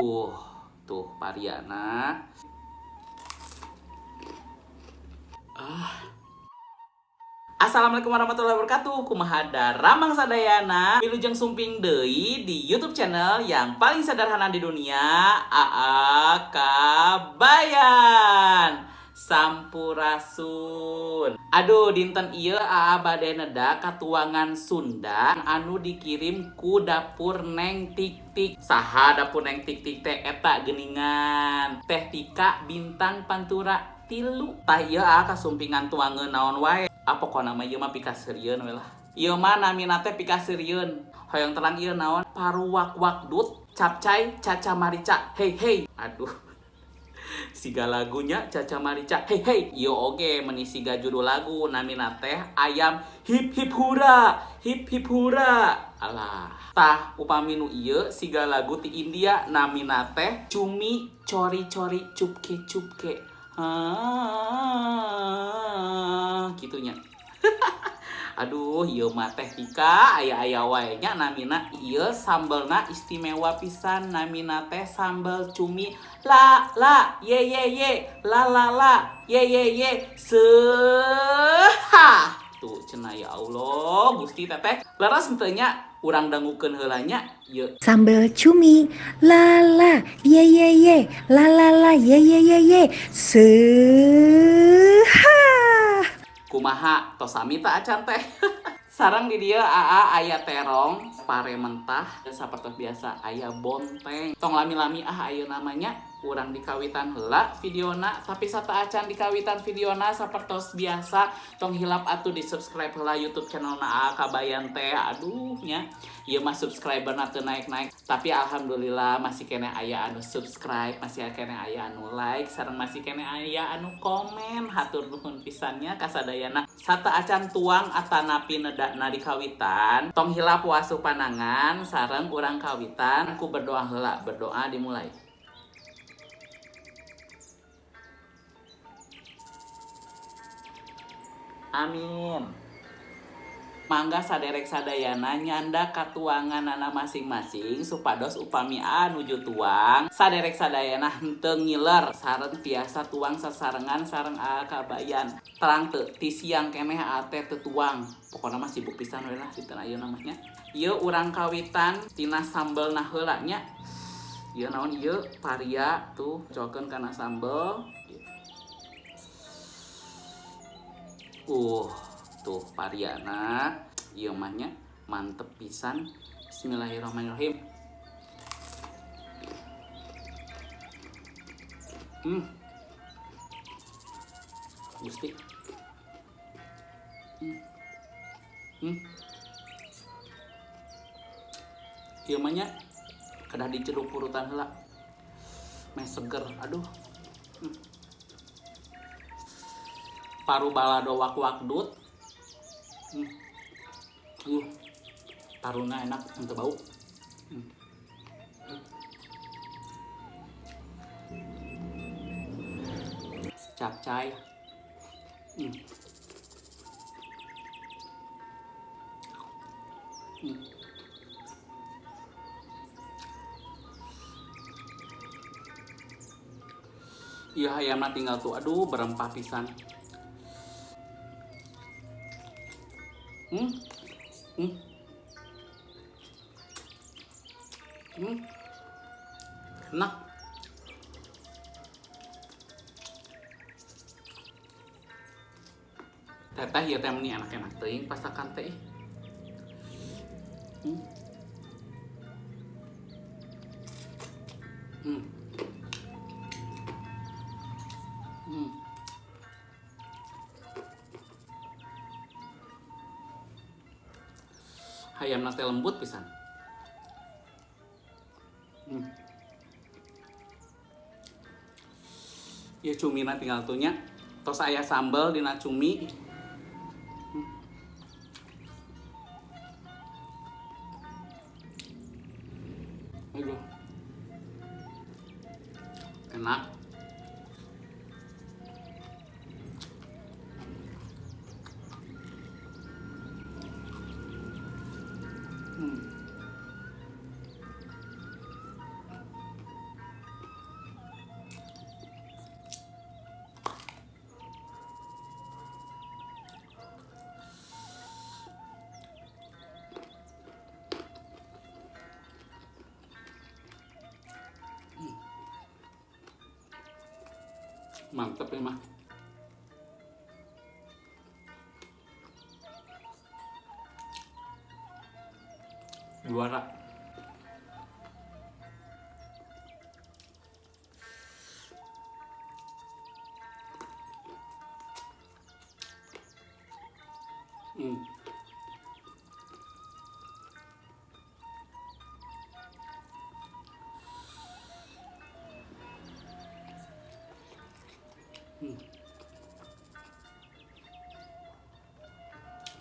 Tuh pariana. Ah. Assalamualaikum warahmatullahi wabarakatuh. Kumaha daramang sadayana. Wilujeng sumping deui di YouTube channel yang paling sederhana di dunia, AA Kabayan. Sampurasun. Aduh, dinten ieu AA bade neda katuangan Sunda anu dikirim ku Dapur Neng Tik Tik. Saha Dapur Neng Tik Tik teh? Eta geuningan Teh Tika Bintang Pantura 3. Tah, ieu AA kasumpingan tuangeun naon wae. Ah, pokona mah ieu mah pikaseurieun we lah. Ieu mah namina teh pikaseurieun. Hoyong terang ieu naon? Paru wak wak dut, capcay caca marica. Hei hei. Aduh. Siga lagunya Caca Marica. Hei hei. Ieu oge meni siga judul lagu, namina teh ayam hip hip hura, hip hip hura. Alah. Tah, upami nu ieu siga lagu ti India, namina teh cumi cori cori cupke cupke. Ah, gitunya. Aduh, ieu mah Teh Tika aya-aya wae nya namina. Ieu sambelna istimewa pisan, namina teh sambel cumi la la ye ye ye la la la ye ye ye seha. Tuh cenah, ya Allah, Gusti. Teteh leres henteu nya? Urang dangukeun heula nya ieu. Sambal cumi, la la, ye ye ye, la la la, ye ye ye ye, seha. Kumaha, tos sami tak acan teh? Sareng di dieu AA aya terong, pare mentah, sapertos biasa aya bonteng. Tong lami-lami ah, ayeuna mah nya urang dikawitan heula videona. Tapi sateuacan dikawitan videona, sapertos biasa tong hilap atuh di subscribe heula YouTube channel na AA Kabayan teh. Aduh nya, ieu mah subscriber na teu naik-naik, tapi alhamdulillah masih keneh aya anu subscribe, masih keneh aya anu like, sareng masih keneh aya anu komen. Hatur nuhun pisan nya kasadayana. Sateuacan tuang atanapi nedakna dikawitan, tong hilap wasuh panangan sareng urang kawitan ku berdoa heula. Berdoa dimulai. Amin. Mangga saderek sadayana nyanda katuanganana masing-masing supados upami A nuju tuang, saderek sadayana henteu ngiler sareng tiasa tuang sasarengan sareng A Kabayan. Terang teu, ti siang keneh A teh teu tuang. Pokona mah sibuk pisan we lah dinten ayeuna mah nya. Ieu urang kawitan tina sambelna heula nya. Ieu naon ieu? Paria tuh, cokeun kana sambel. Tuh pariana ieu mah nya mantep pisan. Bismillahirrahmanirrahim. Gusti. Ieu mah nya kedah dicelup purutan heula. Meh seger, aduh. Paru balado wak wak dut. Paruna enak, henteu bau. Capcay. Iya, ayamna tinggal tuh, aduh, berempah pisan. Enak. Teteh ieu teh meni enak-enak teuing pasakan teh. Hayamna teh lembut pisan. Ya, cumina tinggal tuh nya. Tos aya sambel dina cumi. Aduh. Enak. Mantep ya mah. Juara.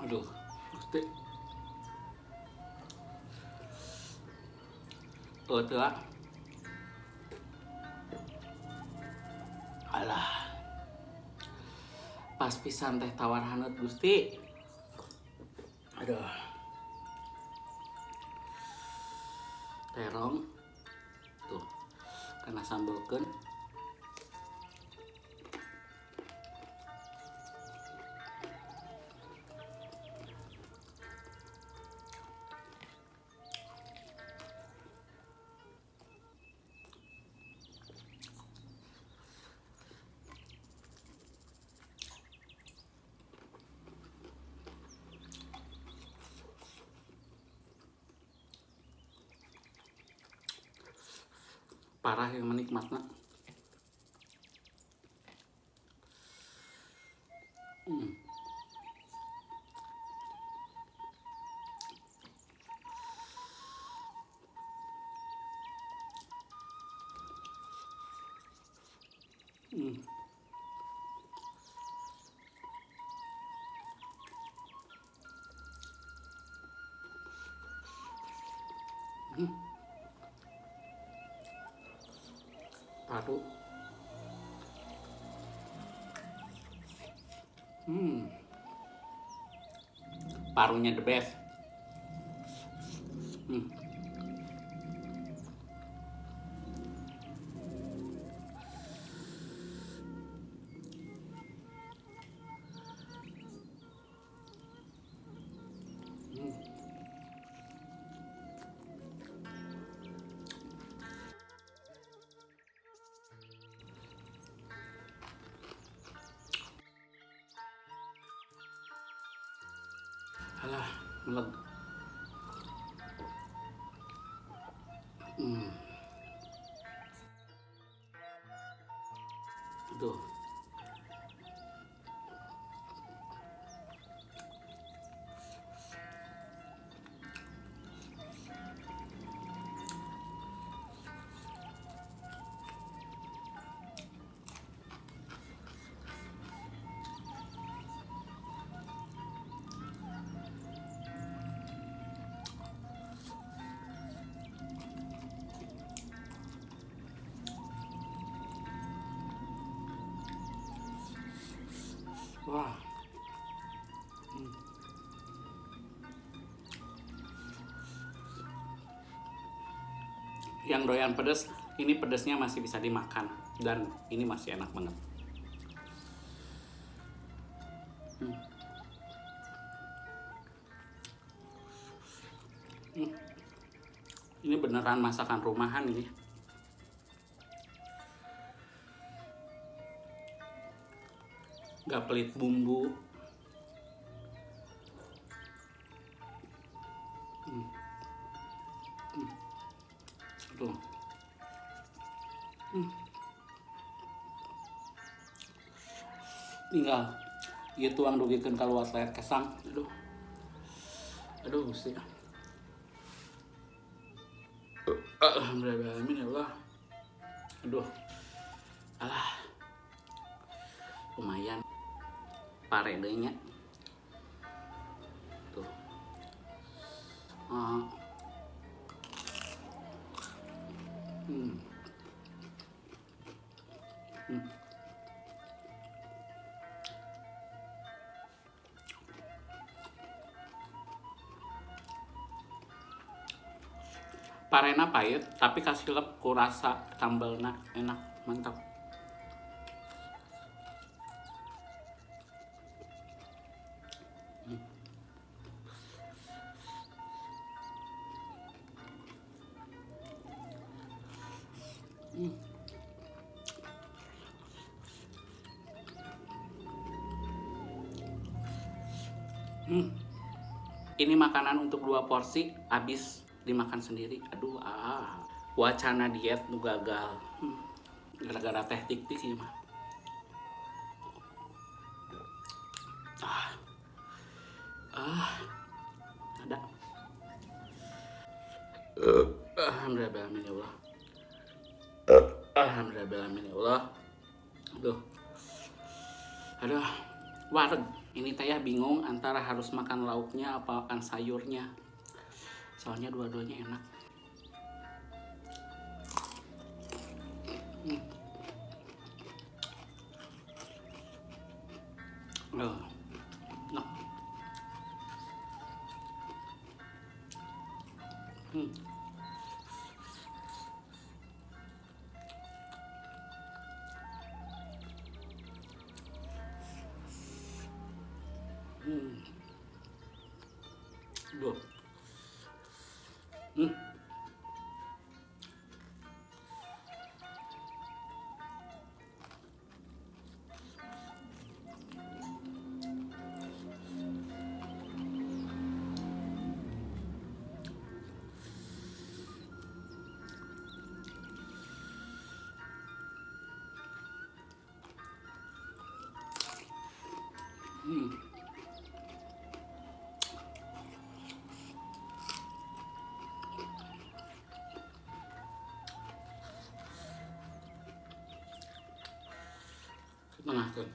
Aduh, Gusti. Oh, tuh. Alah. Pas pisan teh tawar haneut Gusti. Aduh. Terong. Tuh. Kena sambelkeun. Parah yang menikmatnya. Paru. Parunya the best. Alah, meleg. Tuh. Wah. Yang doyan pedes, ini pedesnya masih bisa dimakan dan ini masih enak banget. Ini beneran masakan rumahan ini. Gak pelit bumbu. Tuh. Tinggal ieu tuang dugikeun ka luas layar kesang. Aduh. Aduh, Gusti. Alhamdulillah, ya Allah. Aduh. Alah. Lumayan. Pare deui nya. Tuh. Parena pahit, tapi kasih lep ku rasa sambelna enak, mantap. Ini makanan untuk dua porsi, habis dimakan sendiri. Aduh, ah. Wacana diet nu gagal. Gara-gara teh tik-tik ieu mah. Ah. Ah. Ada. Alhamdulillah ya Allah. Alhamdulillah ya Allah. Aduh. Aduh, wareg. Ini teh ya bingung antara harus makan lauknya apa makan sayurnya. Soalnya dua-duanya enak. Oh. Nah. Duh. Tengah tuh.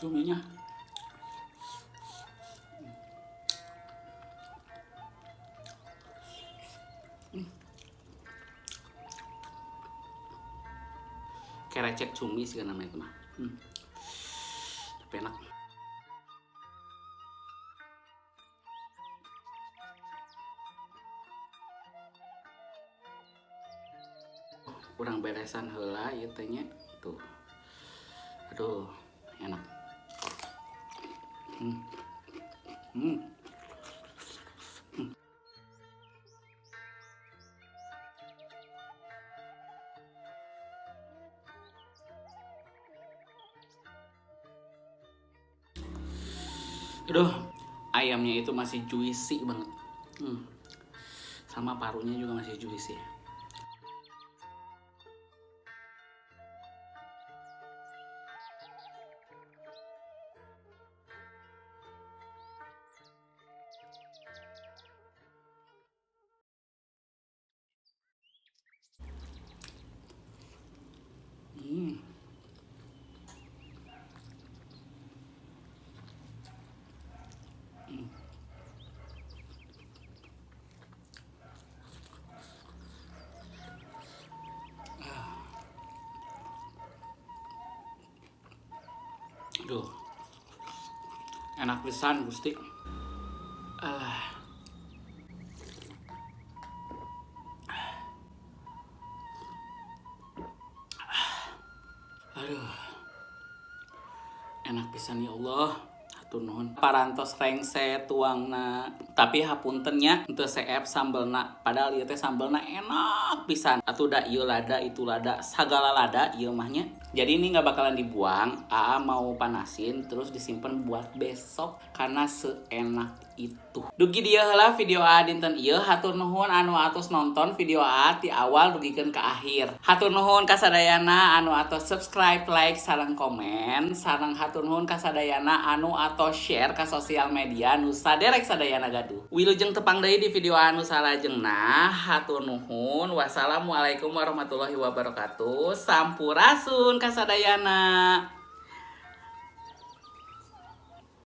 Cuminya. Kerecek cumi sih namanya itu mah. Tapi enak. Kurang beresan heula ieu teh nya. Tuh. Aduh, enak. Aduh, ayamnya itu masih juicy banget. Sama parunya juga masih juicy. Aduh, enak pisan Gusti. Ah. Aduh, enak pisan ya Allah. Hatur nuhun. Parantos rengse tuangna, tapi hapunten nya teu seep sambelna. Padahal ieu teh sambelna enak pisan. Atuh da ieu lada itu lada sagala lada ieu mah nya. Jadi ini nggak bakalan dibuang. Aa mau panasin terus disimpan buat besok karena seenak itu. Dugi dieu heula video Aa dinten ieu. Hatur nuhun anu atos nonton video Aa ti awal dugikeun ka akhir. Hatur nuhun kasadayana anu atos subscribe, like, sareng komen. Sareng hatur nuhun kasadayana anu atos share ka sosial media nu saderek sadayana gaduh. Wilujeng tepang deui di video anu salajengna. Hatur nuhun. Wassalamualaikum warahmatullahi wabarakatuh. Sampurasun kasadayana.